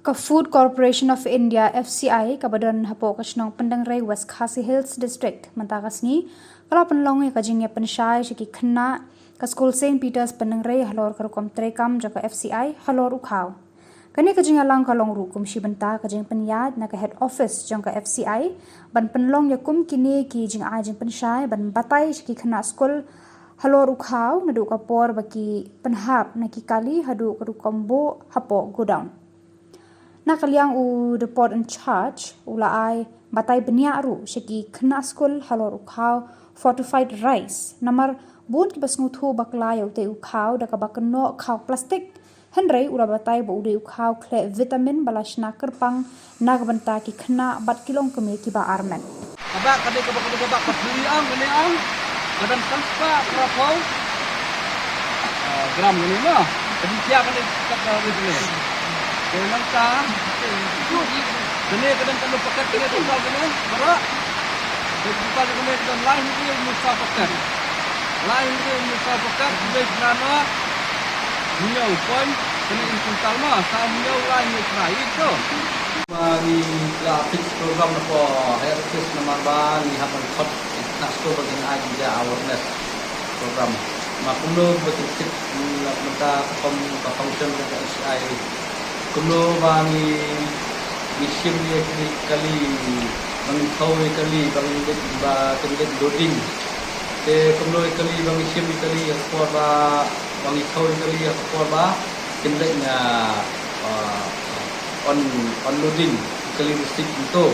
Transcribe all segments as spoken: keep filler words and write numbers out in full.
Ka Food Corporation of India, F C I, kaba don hapoh ka shnong Pyndengrei, West Khasi Hills District, mynta ka sngi ka la pynlong ïa ka jingïapynshai sha ki khynnah ka skul Saint Peter's Pyndengrei halor ka rukom treikam jong ka F C I halor u khaw. Kane ka jingïalang ka long ruh kum shi bynta ka jingpynïaid na ka head office jong ka F C I ban pynlong ïa kum kine ki jingai jingpynshai ban batai sha ki khynnah skul halor u khaw naduh ka por ba ki pynhap na ki kali haduh ka rukom buh hapoh godown. Na ka liang u depot in charge u la ai batai bniah ruh sha ki khynnah skul halor u khaw fortified rice, namar bun kiba sngewthuh bakla ïa utei u khaw da kaba kynnoh khaw plastik. Hynrei u la batai ba u dei u khaw khleh vitamin ba la shna kyrpang na ka bynta ki khynnah bad ki longkmie kiba armet. Kaba ka dei kaba ka dei kaba ka thli ang kane ang ka dang kan spah phraphew, ah, gram kane ma. Ka dei pia kane kat ka dei kane. Kane nangta kane ka dang kan paket kane total kane baroh. Kane total kane ka dang lai hynriew hynriew saw paket. Lai hynriew hynriew saw paket kane kane. Hynñiew point kane in kuntal ma, sa hynñiew lai hynñiew phra ito. Ba ngi la fix program na pdeng head office namar ba ngi hap ban khot na skul ba ngin ai jingïa awareness program. Ma kumno ba kin tip, mm, la mynta ka fun-, ka function ka H I. Kumno ba ngi, ngi shim ïa ki kali, ba ngi thaw ïa kali, ba ngi leit, ba kin leit loading. Te kumno ïa kali ba ngi shim ïa kali ha ka por ba, ba ngi thaw ïa kali ha ka por ba kin leit na, ah, on, unloading ïa kali receipt kumto.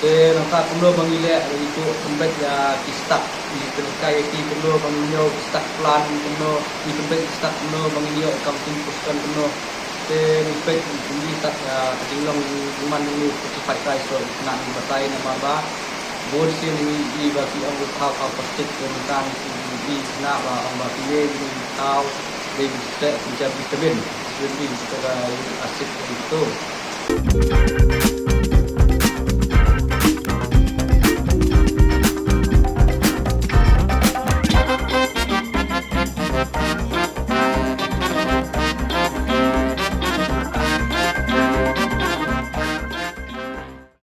Te nangta kumno ba ngi leh, ba ngi tuh pynbeit ïa ki staff, ngi pynkai ïa ki kumno ba ngi ñiew ki staff plan kumno, ngi pynbeit ki staff kumno ba ngi ñiew accounting person kumno. Te ngi peit ngi pynbeit ïa ka jinglong jingman jong ngi fortified rice, to ngi khynnah ngi batai namar ba bun sien ngi i ba ki ong u khaw khaw plastik, te mynta ngi i khynnah ba ong ba ki ïa ngi khaw dei bi teh pynjah vitamin, vitamin ka uric acid kumto.